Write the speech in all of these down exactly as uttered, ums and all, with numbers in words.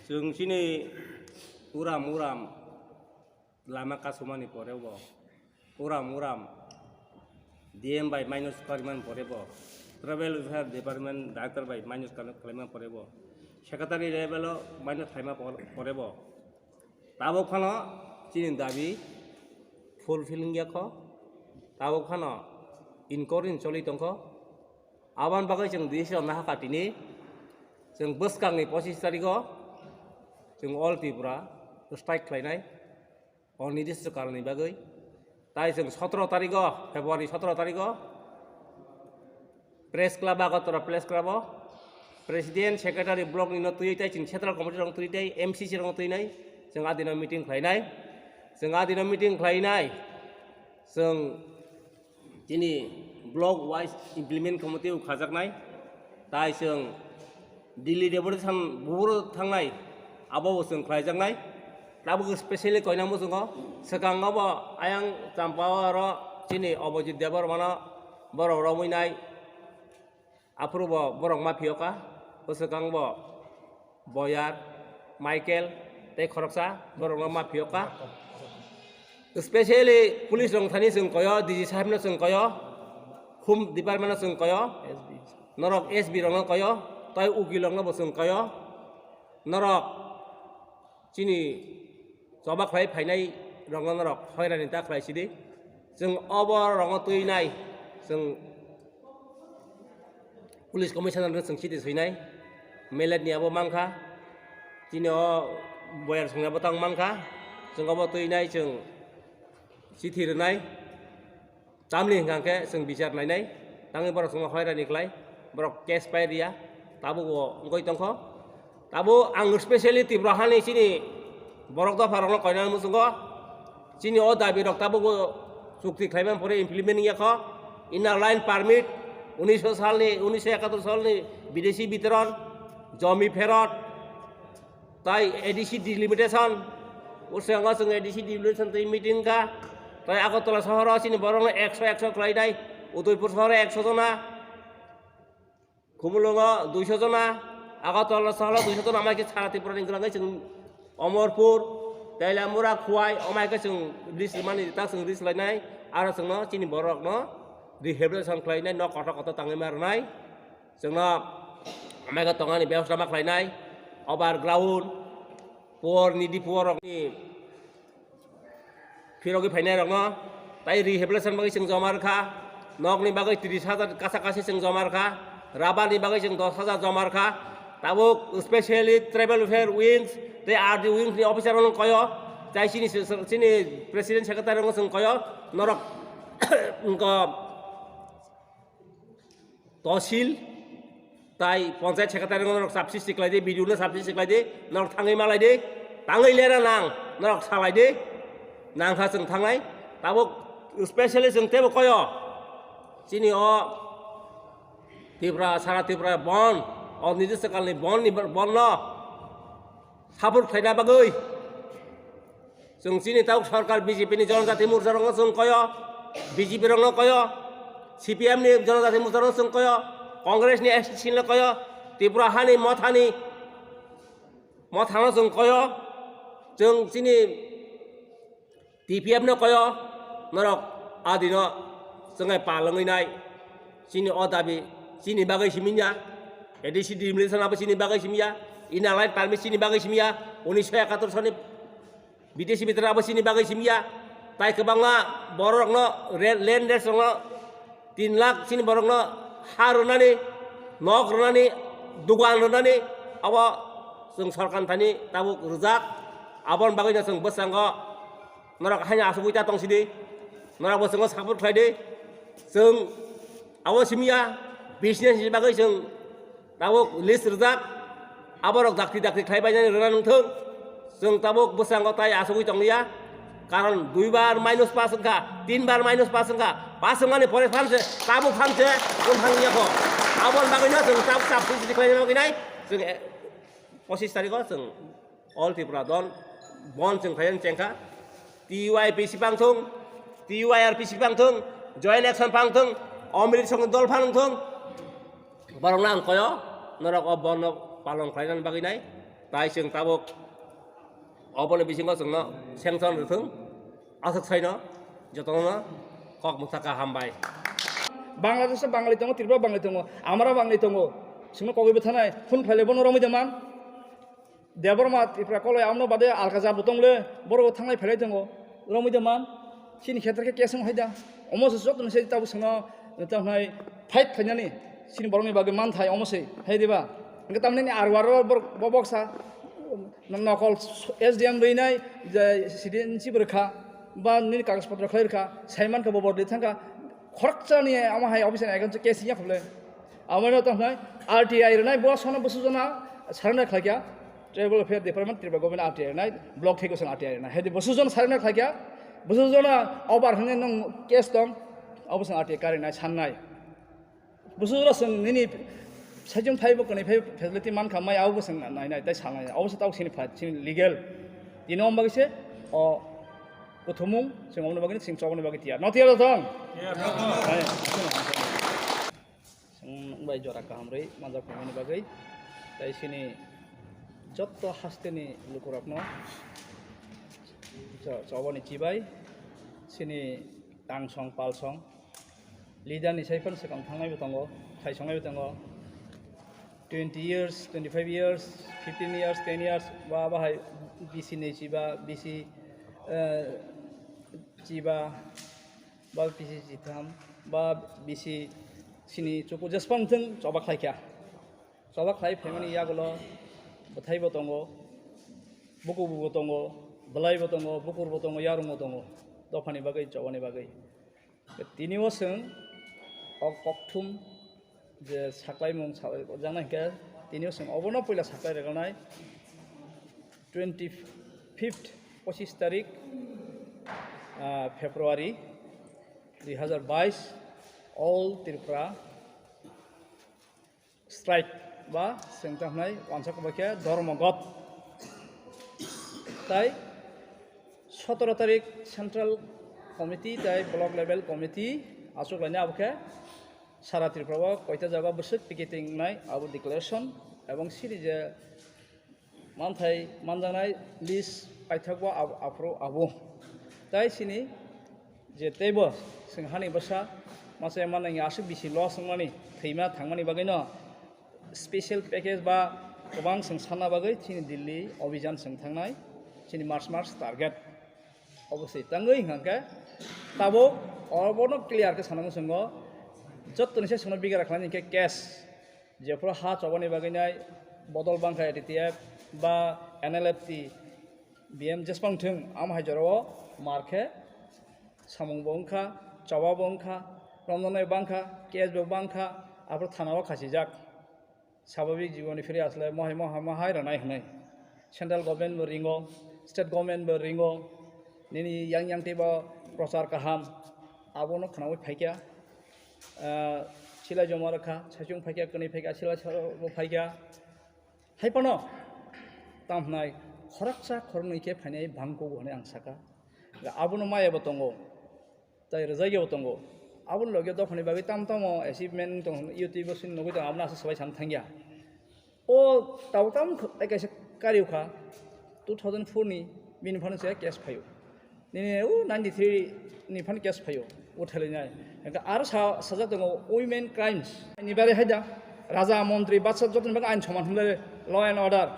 Chwng chini uram uram lama kasumani pore bo, uram uram D M bai minus karimani pore bo, Tribal Welfare Department Director bai minus kalaimani pore bo, Secretary level o minus khlaima por-, pore bo. Tabuk phano chini dabi fulfilling ya kho, tabuk phano inquiry choli tongkho. Aboni bagwi chwng decision nahakha tini, chwng bwskangni pochis tarigo chwng All Tripura strike khlainai, o nirdisho karonni bagwi. Tai chwng sotoro tarigo, February sotoro tarigo Press Club, Agartala Press Club o President, Secretary, block ni no twiwi tai chwng Central Committee rok twiwi tai M C C rok twiwi nai, chwng adino meeting khlainai, chwng adino meeting khlainai, chwng chini block wise implement khaimani teibo khajaknai, tai chwng Delhi deputation buburo thangnai, abo bo chwng khlaijaknai. Tabuk specially koina muchungo, swkango bo ayang Champao aro chini Abhijit Debbarmano borok romwi nai, aphuru bo borok ma phiyoka, bwswkang bo Boyar, Michael tei khoroksa borokno ma phiyoka. Specially police rok thani chwng koyo, D G saheb no chwng koyo, Home Department no chwng koyo, norok S B rok no koyo, tai ukil rok no bo chwng koyo, norok chini choba khlai phainai rokno norok hoirani ta khlai sidi. Chwng obo rokno twi nai, chwng police commissioner no chwng chiti swinai, melet ni abo mankha, chini o Boyar songni abo tang mankha, chwng obo twi nai, chwng chithi rwnai. Tamni hwnkha khe chwng bichar nainai, tangwi borok chwngno hoirani khlai, borok case pai riya, tabuk bo wngwi tongkho. Tabuk ang specially Tripura hani chini borok dopha rokno koinani muchungo, chini o dabi rok tabuk bo chukti khlaimani pore implement wngya kho, Inner Line Permit, unisho salni, unisho ekatur salni bidesi bitoron, jomi pherot, tai A D C delimitation, o sengno chwng A D C delimitation twi meeting kha, tai Agartala sohoro chini borokno ekso ekso khlainai, Udaipur sohoro ekso jona, Khumulwngo duiso jona, Agartala sohoro duiso jona, amai khe sara Tripura ni gwlangwi chwng Omorpur, Teliamura, Khowai, amai khe chwng list mani ta chwng list lainai, aro chwngno chini borokno rehabilitation khlainai, nok kotor kotor tangwi ma rwnai. Chwngno amai khe tongmani bebosta ma khlainai, overground, poor needy poor rokni phirogwi phainai rokno tai rehabilitation bagwi chwng joma rwkha, nokni bagwi tris hajar kasa kasi chwng joma rwkha, rubber ni bagwi chwng dos hajar joma rwkha, tabuk specially tribal welfare wings tei R D wings ni officer rokno koyo, tai chini, chini president secretary rokno chwng koyo, norok wngkha Tosil tai panchayat secretary no norok chapsi siklai di, B D O no chapsi siklai di, norok thangwi malai di, tangwi lera nang, norok salai di, nangkha chwng thangnai, tabuk specially chwng teibo koyo, chini o Tripura, sara Tripura bon, o nirdisho kalni bon ni bon no support khlaina bagwi. Chwng chini tabuk sorkar B J P ni Janajati Morcha rokno chwng koyo, B J P rokno koyo, C P M ni Janajati Morcha rokno chwng koyo, Congress ni S T C no koyo, Tripura hani mothani mothano chwng koyo, chwng chini T P F no koyo, norok adino chwngai palangwi nai, chini o dabi chini bagwi simi ya, A D C delimitation abo chini bagwi simi ya, Inner Line Permit chini bagwi simi ya, unisho ekatur soni bidesi bitoron abo chini bagwi simi ya, tai kwbangma bororokno re-, land rates rokno tin lakh chini borokno ha rwnani, nok rwnani, dugan rwnani, abo chwng sorkar thani tabuk rwjak, aboni bagwino chwng bwskango norok haino asugwi ta tong sidi, norok bo chwngno support khlai di, chwng abo simi ya, business ni bagwi chwng tabuk list rwjak, aborok dakti dakti khlai bainani rwna nangthung. Chwng tabuk bwskango tai achugwi tong liya, karon duibar minus pass wngkha, tinbar minus pass wngkha, pass wngmani pore phan se, tabuk phan se, bumphang ya kho. Aboni bagwino chwng tabuk chap sui sui khlaina bagwi nai, chwng, eh, pochis tarikho chwng All Tripura Don bon chwng khlai chengkha, T Y P C phang thung, T Y R P C phang thung, Joint Action phang thung, Omrit Song dol phang thung, borokno ang koyo, norok o bonno palong khlainani bagwi nai. Tai chwng tabuk oboni bisingo chwngno sanction rwthwng, aswk saino jotono kok mwthaka hambai. Bangladesh Bangali tongo, Tripura Bangali tongo, Amara Bangali tongo, chwngno kogwi bwthanai phone phaile bono romwi de man. Debbarma Tripura koloi amno bade alka jat bo tongle, borok thanglai phailai tongo, romwi de man. Chini khetra khe case wng hai da. Omo se joto ni se tabuk sino, tamo hai fight khainani. Chini borokni bagwi man thai omo se, hai diba? Hingke tamni ni arwaro bor-, bo boksa, no-, nokol S D M rwi nai, je citizenship rwkha, ba nini kagoj potro khlai rwkha, saiman khe bo bordi thangkha, khoroksa ni omo hai office ni against se case ya khule. Amo no tamo hai R T I rwnai, bo sono busu jona surrender khlai kya, Tribal Welfare Department, Tripura Government R T I rwnai, block thai ko song R T I rwnai. Hai di busu jona surrender khlai kya, busu jona over hwnwi nung case tong, obo song R T I karinai sannai. Busu jora chwng nini saichung phaibo, kwnwi phaibo facility mankha, mai abo bwswng nainai, tei salnai. Obo se tabuk sini pha-, sini legal. Tini omo bagwi se o kuthumung, chwng oboni bagwi, chwng choboni bagwi tiyar. No tiyar da thong? Tiyar da thong. Hai, chwng nwng bai jora kaham rwi manjak phaimani bagwi. Tei sini jotto hasteni lukurokno cho-, chobani chibai, sini tangsong, palsong, leader ni sai phano swkang thangnai bo tongo, khaisongnai bo tongo. Twenty years, twenty five years, fifteen years, ten years, ba bahai B C ni chiba, B C, eh, chiba, ba B C chitham, ba B C sini chuku jespan thung choba khlai kha. Choba khlai phaimani yagulo bwthai bo tongo, buku bo tongo, bwlai bo tongo, bukur bo tongo, yarung bo tongo. Dophani bagwi, chobani bagwi. Tini o chwng o kokthum je saklaimung sa-, jana hinkhe tini o chwng obono puila saklai rwgwlnai twenty fifth, pochis tarik, ah, February dui hazar bais, all Tripura strike ba chwng tamo hwnai uansuk bai khe Dharmagat. Tai sotoro tarik Central Committee tai Block Level Committee achuk lainai, abo khe sara Tripura o koita jaga bwswk picketing wngnai abo declaration, ebong sini je manthai manjaknai list paithakgo ab-, aphuru abo. Tai sini je teibo chwng hani bwsa masa mannai aswk bisi loss wngmani, thwima thangmani bagwino special package ba kwbang chwng sanna bagwi chini Delhi obijan chwng thangnai, chini March March target. Obosai tangwi hwnkha khe tabuk obono clear khe sana muchungo, jottoni se chwngno bigara khlainai khe case. Jephuru ha chobani bagwi nai bodol bangkha A D T F ba N L F T, B M jesbang thung, amo hai jorao mar khe samung bo wngkha, choba bo wngkha, romnanai bangkha, case bo bangkha, aphuru thana o khachijak. Sababik jiboni phiri asle mohai mohai mohai rwnai hwnwi. Central government bo ringo, state government bo ringo, nini yang yang tei bo prochar kaham, abono khwnaui phaikha. Ah, silai joma rwkha, saichung phaikha, kwnwi phaikha, silai sa-, bo phaikha. Hai phano tamo hwnai khoroksa khoroknwi khe phainai bangkugo hwnwi ang sakha. Abono maya bo tongo, tai rwjagwi bo tongo. Aboni loge dophani bagwi tamo tamo achievement tong, YouTube o sini nugwi tongo, abono aswk swbai sana thangya. O tabuk tamo kh-, kaisa kariu kha, two thousand four ni bini phano se case phaio. Nini o ninety three ni phano case phaio, o thailainai. Hingkhe aro sa-, sajak tongo women crimes. Ni bagwi haida raja, montri, batsa jotoni bagwi ain soman hwnle law and order.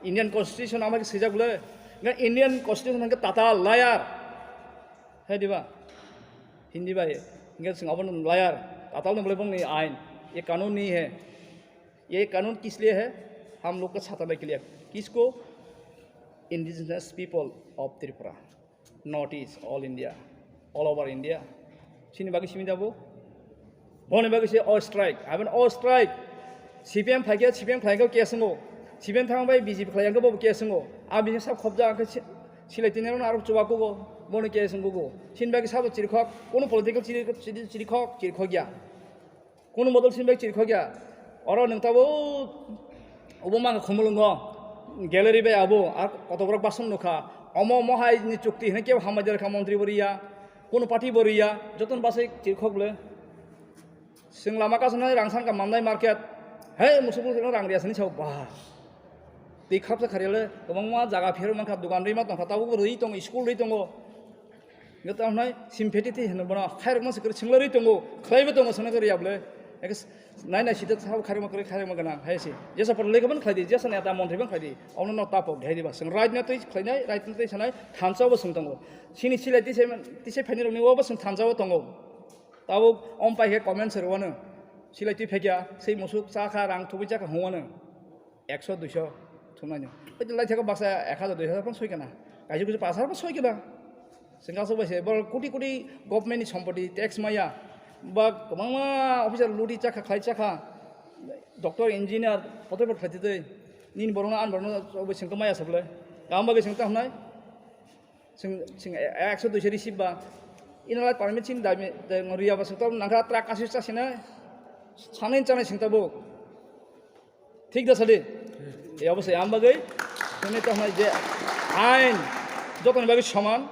Indian constitution amai khe swijak le. Hingkhe Indian constitution hingkhe tatal, liar. Hai diba? Hindi bai. Hingkhe chwng abono liar. Tatal no bole bongni ain. Ye kanun nahi hai. ये कानून किस लिए है? हम लोग का छाता नहीं के लिए। किसको? Indigenous people of Tripura, not is all India, all over India. Chini bagwi simi dabo? Boni bagwi se all strike. Aben all strike. C P M phaikhe, C P M khlaikhe case wngo. C P M thang bai B J P khlaikhe bo case wngo. A bini sab khobja khe si-, silai tini aro chuba kugo. Boni case wngo go. Chini bagwi sabo chirikhok. Kono political chiri-, chiri-, chirikhok, chirikhok ya. Kono modol sini bai chirikhok ya. Oro nwng tabo obo mangkha Khumulwngo gallery bai abo ar kotoborok basong nukha. Omo omo hai ni chukti hwnwi kebo hambai derkha montri bo riya. Kono party bo riya. Jotono basai chirikhok le. Chwng lama kaisa nai rang sankha Mamnai market. Hei musu musu rang riya sini sao ba. Twi khapsa khariyale kwbangma jaga phiyarwi mankha, dogan rwi ma tongkha, tabuk rwi tongo, school rwi tongo. Hwnkhe tamo hwnai sympathy twi hwnwi bono khairokma se kwrwi swnglarwi tongo, khlaiwi tongo, swngna kwrwi ya bwle. Hwnkhe s-, nai nai sida sabo khairokma kwrwi khairokma gwnang hai se. Jesa pore lekha ban khlai di, jesa neta montri ban khlai di. Omono no tapo hai diba. Swng right na twi khlainai, right na twi sanai, thansa bo swng tongo. Sini silai tise, tise phaini rokni obo swng thansa bo tongo. Tabuk om pai khe comment se rwano. Silai twi phekya, sei musuk chakha, rang thubui chakha hwnwano. Ekso, duiso thumnaino. Oi lai thaka baksa ek hajar, dui hajar phano soi kana. Kaisa kusu pash hajar phano soi kana. Sengkha sok bai se, bor koti koti government ni sompoti tax maya. Ba kwbangma officer ludi chakha, khlai chakha. Doctor, engineer, pote pot khlai tei. Nini borokno, an borokno, bai sengkha maya sablai. Gam bagwi sengkha hwnai. Seng, seng, ekso, duiso receive ba. Ina lai permit sini dami, dai ngori ya ba sengkha nangkha truck asis chasina. Sanai chanai sengkha bo. Thik da sadi? E obosai ang bagwi tini tongmai je ain jotoni bagwi soman.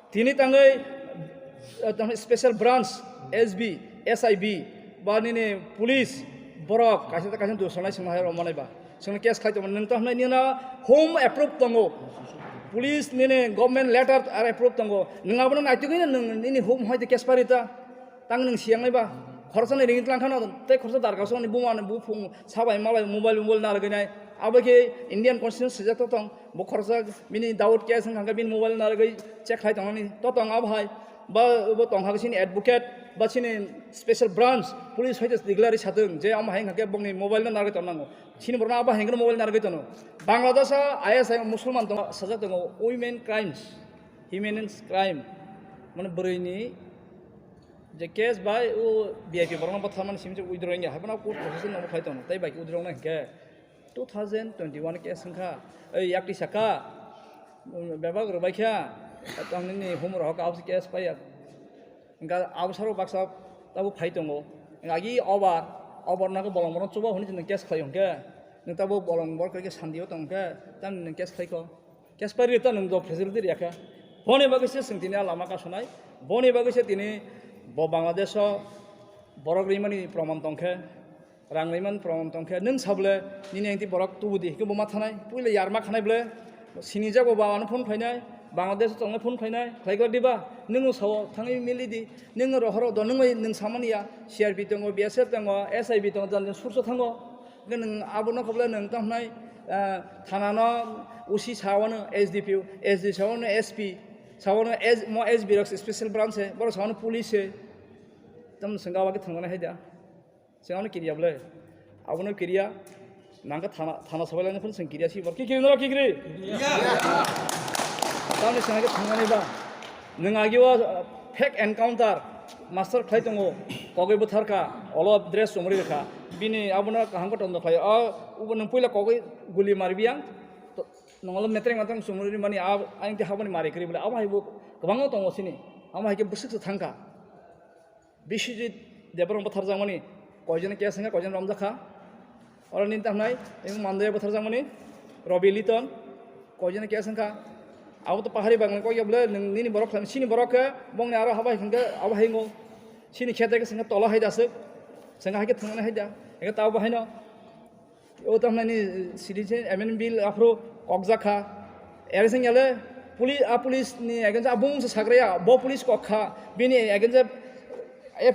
Tini tangwi, eh, tangwi special branch, S B, S I B, ba nini police borok kaisa ta kaisa dusonai swngnai hai rok manai ba. Swngnai case khai tongmani nwng tongmai nini home approve tongo. Police nini government letter ar approve tongo. Nwng abono naitugwi nwng nini home hai case pari ta. Tang nwng siyang nai ba? Khoroksa ni ring tlang khano, tei khoroksa darkar song ni buma ni buphung sabai malai mobile mobile narwgwi nai. Abo khe Indian Constitution swijak to tong. Bo khoroksa bini doubt case wngkha khe bini mobile narwgwi check khlai tong nani. To tong abo hai. Ba bo tong kha sini advocate, ba sini special branch, police hai declare satong je amo hai wngkha khe bongni mobile no narwgwi tong nango. Sini borok no abo hai wngkha mobile narwgwi tono. Bangladesh o I S I Musulman tong sajak tongo women crimes, women's crime. Mane bwrwi ni je case bai o V I P borokno bwtharmani simi se withdraw wngya, haiphano court process no khlai tongo, tei bai withdraw wngnai hinkhe two thousand twenty-one case wngkha, ei yakti saka, bebak rwbai kha, tongni humor hok abse case paiya, hingkha absaro baksa tabo phai tongo, agi obar, obar nago bolong borok chuba hwnwi case khlai hinkhe, nwng tabo bolong borok khe sandi o tongkhe, tamni nwng case khlai kho. Case pari ta nwng do facility riya kha. Boni bagwi se chwng tini a lama kasonai. Boni bagwi se tini bo Bangladesh o borok rimani proman tongkhe, rang rimani proman tongkhe, nwng sabole nini engti borok tubu di, hwnkhe bo ma thanai. Puila yarma khanai bole sini jago ba ano phone khainai, Bangladesh o tongnai phone khainai, khlai glak diba? Nwng sao thangwi mili di, nwng rohoro do nwng bai nwng samani ya, C R P tongo, B S F tongo, S I B tongo, jan jan surso thango. Hwnkhe nwng abono khe bole nwng tamo hwnai, ah, thana no O C sawano S D P O, S D sawano S P, sawano S, mo S B rok special branch se, borok sawano police se. Tamo swngkha abo khe thangmani hai da. Swngkha ano kiriya bole. Abono kiriya, nangkha thana, thana sabai laina phano swng kiriya si, bor ki kiri norok ki kiri? Tamni swngkha khe thangmani ba. Nwng agi o, uh, fake encounter master khlai tongo, kogwi bwtharkha, olo dress chumri rwkha, bini abono kaham khe tondo khlai, o ubo nwng puila kogwi guli marbiya, to-, nongolo metreng metreng chumri mani, a, ayang te habani mari kwrwi bole, abo hai bo kwbangma tongo sini, amo hai khe bwswk se thangkha. Biswajit Debbarma bwtharjakmani koijon case wngkha, koijon romjakha. Oro nini tamo hwnai, tei Mandaya bwtharjakmani, Robi Liton, koijon case wngkha. Abo to pahari bagwi kok ya bole, nwng nini borok khlai, sini borok khe, bongni aro haba hai hwnkhe, abo hai wngo. Sini khe tei khe swngkhe tola hai da aswk, swngkhe hai khe thwngmani hai da, hwnkhe ta abo haino. O tamo hwnai ni citizen amendment bill aphuru kokjak kha. Ere seng yale puli-, a police ni against a bung se sagraya, bo police kok kha, bini against F I R